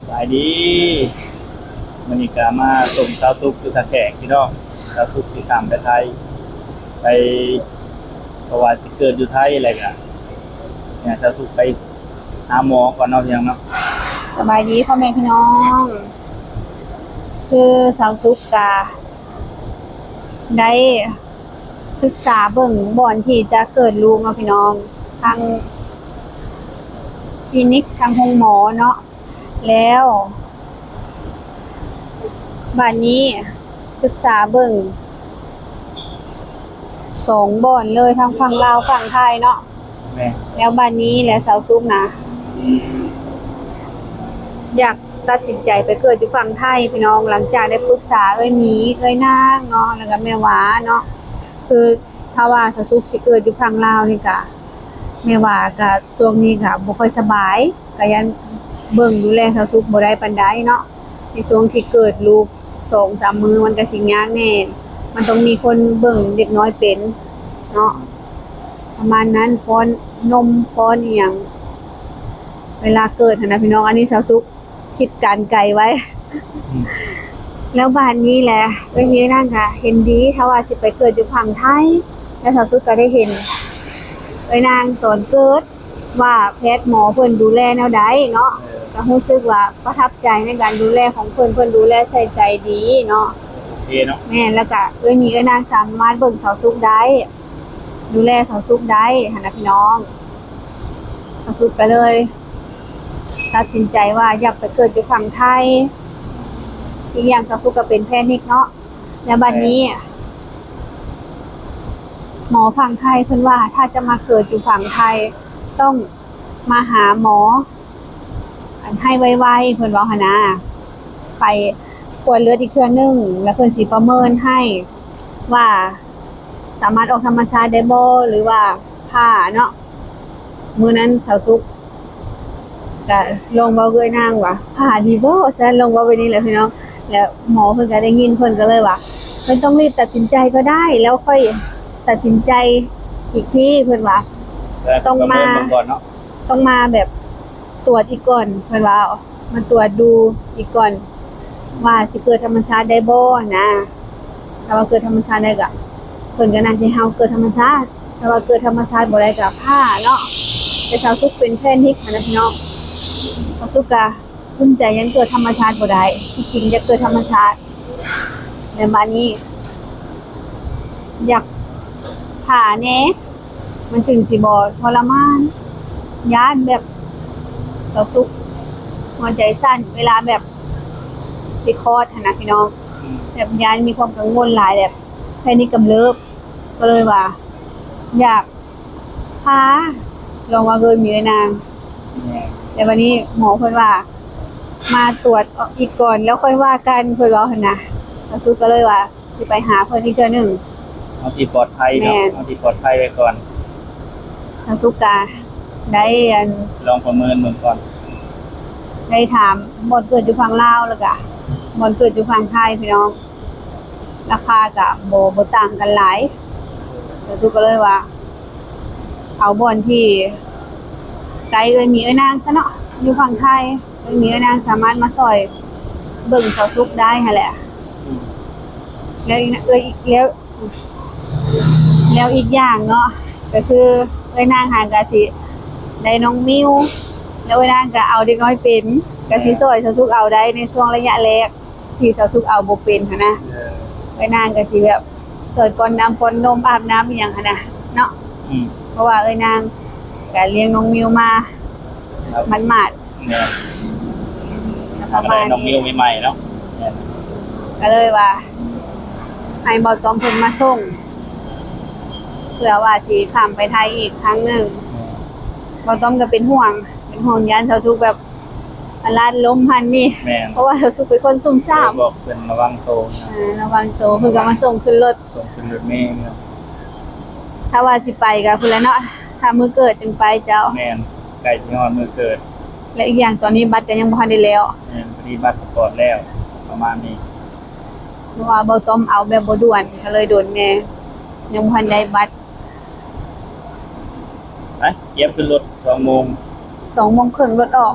ສະບາຍດີ ມື້ນີ້ກະມາສົ່ງສາວສຸກຢູ່ທ່າແຂກພີ່ນ້ອງ. ສາວສຸກຊິຂ້າມໄປໄທ ໄປ ເພາະວ່າຊິເກີດຢູ່ໄທ ແລ້ວກະໃຫ້ສາວສຸກໄປຫາໝໍກ່ອນເນາະ ພີ່ນ້ອງເນາະ. ສະບາຍດີພໍ່ແມ່ພີ່ນ້ອງ ຄືສາວສຸກກະໄດ້ສຶກສາເບິ່ງບ່ອນທີ່ຈະເກີດລູກເນາະພີ່ນ້ອງ ທາງຄລີນິກ ທາງໂຮງໝໍເນາະ. ແລ້ວບາດນີ້ສຶກສາເບິ່ງສອງບ່ອນເລີຍ ທັງຝັ່ງລາວຝັ່ງໄທເນາະ. ແມ່ນ ແລ້ວບາດນີ້ແຫຼະສາວສຸກນະ ຢາກຕັດສິນໃຈໄປເກີດຢູ່ຝັ່ງໄທພີ່ນ້ອງ ຫຼັງຈາກໄດ້ປຶກສາເອື້ອຍໝີ ເອື້ອຍນາງເນາະ ແລ້ວກະແມ່ຫວາເນາະ. ຄືຖ້າວ່າສາວສຸກຊິເກີດຢູ່ຝັ່ງລາວນີ້ກະ ແມ່ຫວາກະຊ່ວງນີ້ກະບໍ່ຄ່ອຍສະບາຍ ກະຢ້ານເບິ່ງດູແລສາວສຸກບໍ່ໄດ້ປານໃດເນາະ. ໃນຊ່ວງທີ່ເກີດລູກສອງສາມມື້ມັນກະຊິຍາກແດ່ ມັນຕ້ອງມີຄົນເບິ່ງເດັກນ້ອຍເປັນເນາະ ປະມານນັ້ນ ປ້ອນນົມປ້ອນອີ່ຫຍັງ ເວລາເກີດຫັ້ນນະພີ່ນ້ອງ. ອັນນີ້ສາວສຸກຄິດການໄກໄວ້ ອືມ ແລ້ວບາດນີ້ແຫຼະ ເອື້ອຍໝີນາງກະເຫັນດີ ຖ້າວ່າຊິໄປເກີດຢູ່ຝັ່ງໄທ ແລ້ວສາວສຸກກະໄດ້ເຫັນເອື້ອຍນາງຕອນເກີດ ວ່າແພດໝໍເພິ່ນດູແລແນວໃດເນາະ ເອີ ກະຮູ້ສຶກວ່າປະທັບໃຈໃນການດູແລຂອງເພິ່ນ ເພິ່ນດູແລໃສ່ໃຈດີເນາະ ໂອເຄເນາະ. ແມ່ນ ແລ້ວກະເອື້ອຍໝີເອື້ອຍນາງສາມາດເບິ່ງສາວສຸກໄດ້ ດູແລສາວສຸກໄດ້ຫັ້ນນະພີ່ນ້ອງ. ສາວສຸກກະເລີຍຕັດສິນໃຈວ່າຢາກໄປເກີດຢູ່ຝັ່ງໄທ ອີກຢ່າງສາວສຸກກະເປັນແພນິກເນາະ. ແລ້ວບາດນີ້ ແມ່ນ ໝໍຝັ່ງໄທເພິ່ນວ່າ ຖ້າຈະມາເກີດຢູ່ຝັ່ງໄທ ຕ້ອງມາຫາໝໍ ອັນ ໃຫ້ໄວໆ ເພິ່ນເວົ້າຫັ້ນນະ ໄປກວດເລືອດອີກເທື່ອໜຶ່ງ ແລ້ວເພິ່ນຊິປະເມີນໃຫ້ວ່າສາມາດອອກທຳມະຊາດໄດ້ບໍ່ ຫຼືວ່າຜ່າເນາະ. ມື້ນັ້ນສາວສຸກກະລອງເວົ້າເອື້ອຍນາງວ່າ ຜ່າດີບໍ່ ວ່າຊັ້ນ ລອງເວົ້າແບບນີ້ແຫຼະພີ່ນ້ອງ. ແລ້ວໝໍເພິ່ນກະໄດ້ຍິນ ເພິ່ນກະເລີຍວ່າ ເພິ່ນຕ້ອງຣີບຕັດສິນໃຈກໍໄດ້ ແລ້ວຄ່ອຍຕັດສິນໃຈອີກທີ ເພິ່ນວ່າ ຕ້ອງມາ ເບິ່ງກ່ອນເນາະ ຕ້ອງມາແບບ ຕວດອີກກ່ອນ ເພິ່ນວ່າ ມາຕວດດູອີກກ່ອນວ່າຊິເກີດທຳມະຊາດໄດ້ບໍ່ນະ. ຖ້າວ່າເກີດທຳມະຊາດໄດ້ກະ ເພິ່ນກະໜ້າຊິໃຫ້ເຮົາເກີດທຳມະຊາດ ຖ້າວ່າເກີດທຳມະຊາດບໍ່ໄດ້ກະຜ່າເນາະ. ແຕ່ສາວສຸກເປັນແພນິກຫັ້ນນະພີ່ນ້ອງ ສາວສຸກກະ ກຸ້ມໃຈຢ້ານເກີດທຳມະຊາດບໍ່ໄດ້ ທີ່ຈິງຢາກເກີດທຳມະຊາດ ແລ້ວບາດນີ້ຢາກຜ່າແດ່ ມັນຈຶ່ງຊິບໍ່ທໍລະມານ. ຢ້ານແບບສາວສຸກຫົວໃຈສັ່ນເວລາແບບຊິຄອດຫັ້ນນະພີ່ນ້ອງ ແບບຢ້ານມີຄວາມກັງວົນຫຼາຍ ແບບແພນິກກຳເລີບ ກະເລີຍວ່າຢາກ ພາ ລອງວ່າເຄີຍມີນາງ ແມ່ນ ແລ້ວບາດນີ້ໝໍເພິ່ນວ່າ ມາຕວດອີກກ່ອນ ແລ້ວຄ່ອຍວ່າກັນ ເພິ່ນເວົ້າຫັ້ນນະ. ສາວສຸກກະເລີຍວ່າຊິໄປຫາເພິ່ນອີກເທື່ອໜຶ່ງ ເອົາທີ່ປອດໄພເນາະ ແມ່ນ ເອົາທີ່ປອດໄພໄວ້ກ່ອນ. ສາວສຸກກະໄດ້ ອັນ ລອງປະເມີນເບິ່ງກ່ອນ ໄດ້ຖາມບ່ອນເກີດຢູ່ຝັ່ງລາວ ແລ້ວກະບ່ອນເກີດຢູ່ຝັ່ງໄທ ພີ່ນ້ອງ. ລາຄາກະບໍ່ ບໍ່ຕ່າງກັນຫຼາຍ ສາວສຸກກະເລີຍວ່າ ເອົາບ່ອນທີ່ໃກ້ເອື້ອຍໝີເອື້ອຍນາງຊະເນາະ ຢູ່ຝັ່ງໄທ ເອື້ອຍໝີເອື້ອຍນາງສາມາດມາຊ່ອຍເບິ່ງສາວສຸກໄດ້ຫັ້ນແຫຼະ. ອືມ ແລ້ວອີກ ແລ້ວອີກ ແລ້ວ ແລ້ວອີກຢ່າງເນາະ ກະຄືເອື້ອຍນາງຫັ້ນກະຊິໄດ້ນ້ອງມິວ ແລ້ວເອື້ອຍນາງກະເອົາເດັກນ້ອຍເປັນ ກະຊິຊ່ອຍສາວສຸກເອົາໄດ້ໃນຊ່ວງໄລຍະແລກ ທີ່ສາວສຸກເອົາບໍ່ເປັນຫັ້ນນະ ເອີ ເອື້ອຍນາງກະຊິແບບຊ່ອຍປ້ອນນ້ຳປ້ອນນົມ ອາບນ້ຳອີ່ຫຍັງຫັ້ນນະເນາະ. ອືມ ເພາະວ່າເອື້ອຍນາງກະລ້ຽງນ້ອງມິວມາໝາດໆ ແມ່ນ ກະປະມານນີ້ ນ້ອງມິວໃໝ່ໆເນາະ ແມ່ນ ກະເລີຍວ່າໃຫ້ບ່າວຕ້ອມເພິ່ນມາສົ່ງ ເພື່ອວ່າຊິຂ້າມໄປໄທອີກຄັ້ງໜຶ່ງ. ແມ່ນ ບ່າວຕ້ອມກະເປັນຫ່ວງ ເປັນຫ່ວງຢ້ານສາວສຸກແບບ ອາລາດລົມຫັ້ນນີ້ ແມ່ນ ເພາະວ່າສາວສຸກເປັນຄົນຊຸ່ມຊາມ ເລີຍບອກເພິ່ນລະວັງໂຕນະ ເອີ ລະວັງໂຕ ເພິ່ນກະມາສົ່ງຂຶ້ນລົດ ສົ່ງຂຶ້ນລົດເມເນາະ. ຖ້າວ່າຊິໄປກະພຸ້ນລະເນາະ ຖ້າມື້ເກີດຈຶ່ງໄປເຈົ້າ ແມ່ນ ໃກ້ຊິຮອດມື້ເກີດ ແລະ ອີກຢ່າງຕອນນີ້ບັດກະຍັງບໍ່ທັນໄດ້ແລ້ວ ແມ່ນ ພໍດີບັດສະປອດແລ້ວ ປະມານນີ້ ເພາະວ່າບ່າວຕ້ອມເອົາແບບບໍ່ດ່ວນ ກະເລີຍດົນແດ່ ຍັງບໍ່ທັນໄດ້ບັດ. ໄປ ກຽມຂຶ້ນລົດ ສອງໂມງ ສອງໂມງເຄິ່ງລົດອອກ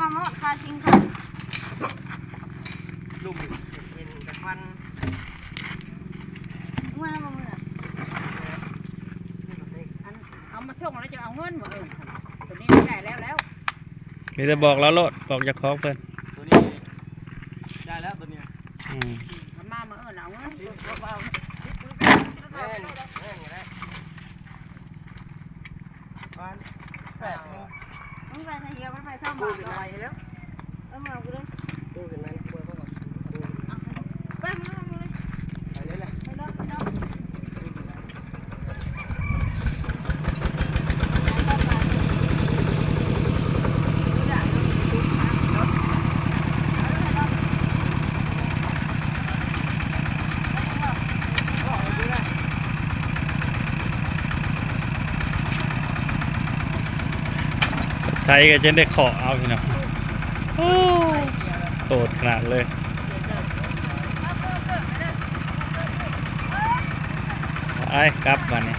ມາມອດຄາຊິງຄ່ະ ລຸ່ມເຫັນຕະຄວັນ ເມື່ອບໍ່ເມື່ອ ອັນ ເອົາມາສົ່ງແລ້ວຈະເອົາເງິນ ມື້ອື່ນ ຕົວນີ້ໄດ້ແລ້ວ ແລ້ວ ມີແຕ່ບອກລາວໂລດ ບອກເຈົ້າຂອງເພິ່ນ ຕົວນີ້ໄດ້ແລ້ວ ຕົວນີ້ ອືມ ເອົາມາມື້ອື່ນເອົາເງິນ ແມ່ນ ແມ່ນ ປານແປດໂມງ ມັນໄປທາງດຽວ ມັນໄປເຊົ້າມາ ໄປແລ້ວ ເອີ ມາເອົາກູເດີ ໄປ ມາເອົາກູເດີ ໄປເລີຍແຫຼະ ໄປເລີຍ ໄປເລີຍ ໄຖກໍຈົນໄດ້ເຄາະເອົາພີ່ນ້ອງ ໂອ້ ໂຕດຂະໜາດເລີຍ ໄປກັບບາດນີ້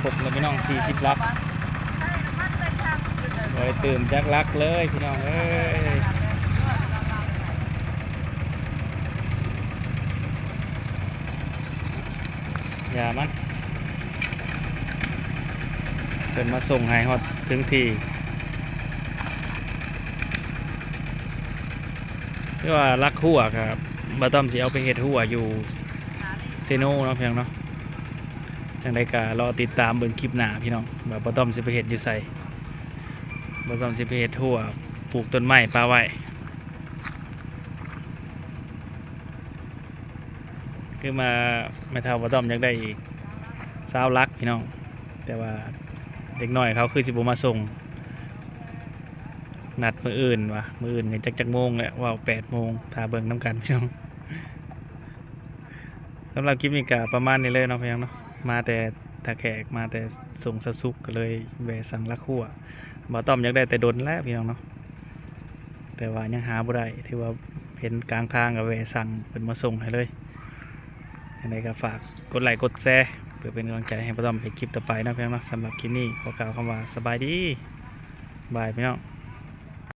ຄົບແລ້ວພີ່ນ້ອງ ສີ່ສິບຫຼັກ ບໍ່ໄດ້ຕື່ມຈັກຫຼັກເລີຍພີ່ນ້ອງເອີຍ. ຢ່າມັນ ເພິ່ນມາສົ່ງໃຫ້ຮອດເຖິງທີ່ ຄືວ່າຫຼັກຮົ້ວກະ ບ່າວຕ້ອມຊິເອົາໄປເຮັດຮົ້ວຢູ່ເຊໂນເນາະ ພີ່ນ້ອງເນາະ. ຈັ່ງໃດກະລໍຕິດຕາມເບິ່ງຄລິບໜ້າພີ່ນ້ອງ ວ່າບ່າວຕ້ອມຊິໄປເຮັດຢູ່ໃສ. ບ່າວຕ້ອມຊິໄປເຮັດຮົ້ວ ປູກຕົ້ນໄມ້ປະໄວ້. ຄືມາ ແມ່ເຖົ້າບ່າວຕ້ອມຢາກໄດ້ອີກຊາວຫຼັກພີ່ນ້ອງ ແຕ່ວ່າເດັກນ້ອຍເຂົາຄືຊິບໍ່ມາສົ່ງ ນັດມື້ອື່ນວ່າ ມື້ອື່ນກໍຈັກ ຈັກໂມງແຫຼະ ເວົ້າແປດໂມງ ຖ້າເບິ່ງນຳກັນພີ່ນ້ອງ. ສຳລັບຄລິບນີ້ກໍປະມານນີ້ເລີຍເນາະ ພີ່ນ້ອງເນາະ ມາແຕ່ທ່າແຂກ ມາແຕ່ສົງສາວສຸກ ກໍເລີຍແວ່ສັ່ງຫຼັກຮົ້ວ. ບ່າວຕ້ອມຢາກໄດ້ແຕ່ດົນແລ້ວພີ່ນ້ອງເນາະ ແຕ່ວ່າຍັງຫາບໍ່ໄດ້ ຖືວ່າເຫັນກາງທາງກໍແວ່ສັ່ງເພິ່ນມາສົ່ງໃຫ້ເລີຍ. ຈັ່ງໃດກໍຝາກກົດໄລ້ກົດແຊ ເພື່ອເປັນກຳລັງໃຈໃຫ້ບ່າວຕ້ອມເຮັດຄລິບຕໍ່ໄປເນາະ ພີ່ນ້ອງເນາະ. ສຳລັບຄລິບນີ້ຂໍກ່າວຄຳວ່າສະບາຍດີ ບາຍ ພີ່ນ້ອງ.